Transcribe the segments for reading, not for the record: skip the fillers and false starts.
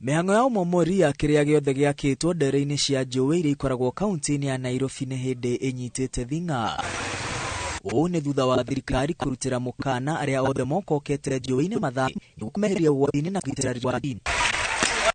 Mĩhang'o ya ũmomori ya kĩrĩa gĩothe gĩakĩtwo ndere-inĩ cia njũĩ iria ikoragwo kaunti-inĩ ya Nairobi nĩ hĩndĩ ĩnyitĩte thing'a. Ũũ nĩ thutha wa thirikari kũrutĩra mũkana arĩa othe mokokete njũĩ-inĩ mathaa nĩguo kũmeheria ũgwati-inĩ na kũgitĩra riri wa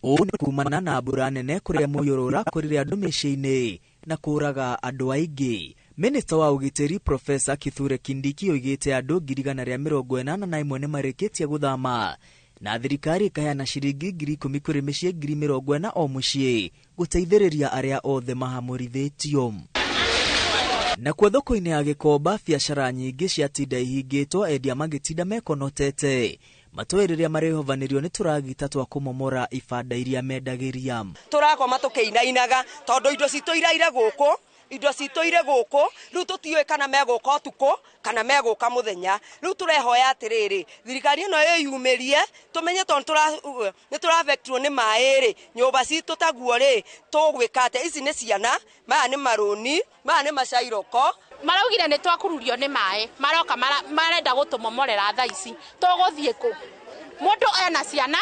Ũũ nĩ kumana na mbura nene kũrĩa mũiyũro ũrakorire andũ mĩciĩ-inĩ na kũraga andũ aingĩ. Minista wa ũgitĩri Profesa Kithure Kindiki oigĩte andũ 181,000 nĩmarĩkĩtie gũthama na thirikari ĩkaheana ciringi 10,000 kũrĩ mĩciĩ 40,000 o mũciĩ gũteithĩrĩria arĩa othe mahamũrithĩtio. Nakuo thoko-inĩ ya Gĩkomba biacara nyingĩ ciatinda ihingĩtwo endia magĩtinda mekonotete matoĩ rĩrĩa marĩhovanĩrio nĩ tũragita twa kũmomora ibanda iria mendagĩria. Tũrakoma tũkĩinainaga tondũ indo citũ iraire gũkũ, indo citũ irĩ gũkũ, rĩu tũtiũĩ kana megũka ũtukũ kana megũka mũthenya. Rĩu tũrehoya atĩrĩrĩ, thirikari ĩno ĩyumĩrie, tũmenye tondũ nĩ tũrabektirwo nĩ maĩ rĩ, nyũmba citũ taguo rĩ, tũgwĩka atĩa? Ici nĩ ciana, maya nĩ marũni, maya nĩ macairoko. Maraugire nĩ twakururio nĩ maĩ, maroka marenda gũtũmomorera thaa ici, tũgũthiĩ kũ? Mũndũ ena ciana,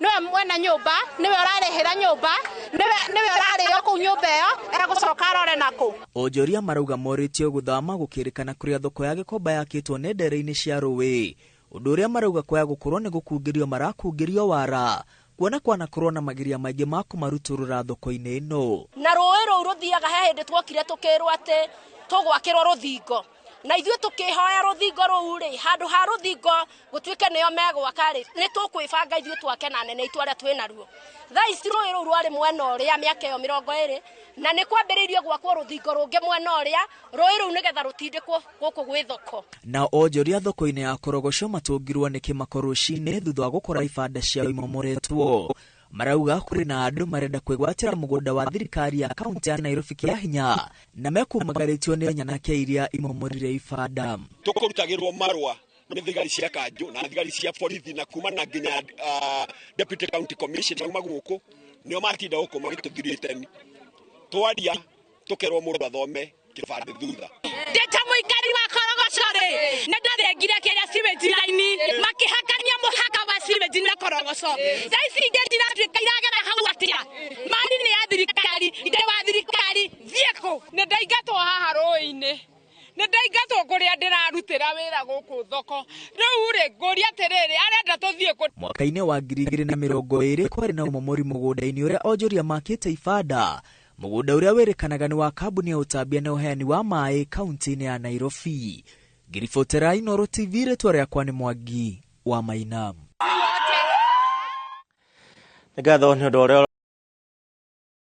nĩwe mwene nyũmba, nĩwe ũrarĩhĩra nyũmba, nĩwe ũrarĩo kũu nyũmba ĩyo, egũcoka arore nakũ? Onjoria marauga morĩtio gũthama gũkĩrĩkana kũrĩa thoko ya Gĩkomba yakĩtwo nĩ ndere-inĩ cia rũĩ, ũndũ ũrĩa marauga kwaya gũkorwo nĩ gũkungĩrio marakungĩrio wara, kuona kwanakorwo na mageria maingĩ ma kũmarutũrũra thoko-inĩ ĩno. Na rũĩ rũu rũthiaga he hĩndĩ tuokire tũkĩrwo atĩ tũgwakĩrwo rũthingo, na ithuĩ tũkĩhoya rũthingo rũu rĩ, handũ ha rũthingo gũtuĩke nĩo megwaka rĩ, nĩ tũkwĩbanga ithuĩ twake na nene itũ arĩa twĩ naruo. Thaa ici rũĩ rũu rwarĩ mwena ũrĩa mĩaka ĩyo 20, na nĩ kwambĩrĩirie gwakwo rũthingo rũngĩ mwena ũrĩa, rũĩ rũu nĩgetha rũtindĩkwo gũkũ gwĩ thoko. Nao onjoria thoko-inĩ ya Korogocho matũngirwo nĩ kĩmako rũcinĩ thutha wa gũkora ibanda ciao imomoretwo. Marauga kũrĩ na andũ marenda kwĩgwatĩra mũgũnda wa thirikari ya kaunti ya Nairobi kĩa hinya na mekumagarĩtio nĩ nyanake iria imomorire ibanda. Tũkũrutagĩrwo marũa nĩ thigari cia kanjũ na thigari cia borithi na kuma na nginya deputy county commissioner kuma gũkũ nĩo matinda gũkũ magĩtũthirĩte. Twaria tũkerwo mũndũ athome kĩbandĩ thutha. Ndĩ ta mũikari wa Korogocho rĩ, nĩ ndarengire kĩrĩa sewage line, makĩhakania mũhaka wa sewage na Korogocho. Thaa ici ingĩ ndiratuĩka iragera hau atĩa? Mari nĩ ya thirikari, ndĩ wa thirikari, thiĩ kũ? Nĩ ndaingatwo haha rũĩ-inĩ. Nĩ ndaingatwo kũrĩa ndĩrarutĩra wĩra gũkũ thoko. Rĩu rĩ, ngũria atĩrĩrĩ, arenda tũthiĩ kũ? Mwaka-inĩ wa 2020 kwarĩ na ũmomori mũgũnda-inĩ ũrĩa onjoria makĩte ibanda, mũgũnda ũrĩa wĩrĩkanaga nĩ wa kambuni ya ũtambia na ũheani wa maĩ kaunti-inĩ ya Nairobi. Ngĩribotera Inooro TV, rĩtwa rĩakwa nĩ Mwangi wa Maina. Nĩ ngatho nĩ ũndũ ũrĩa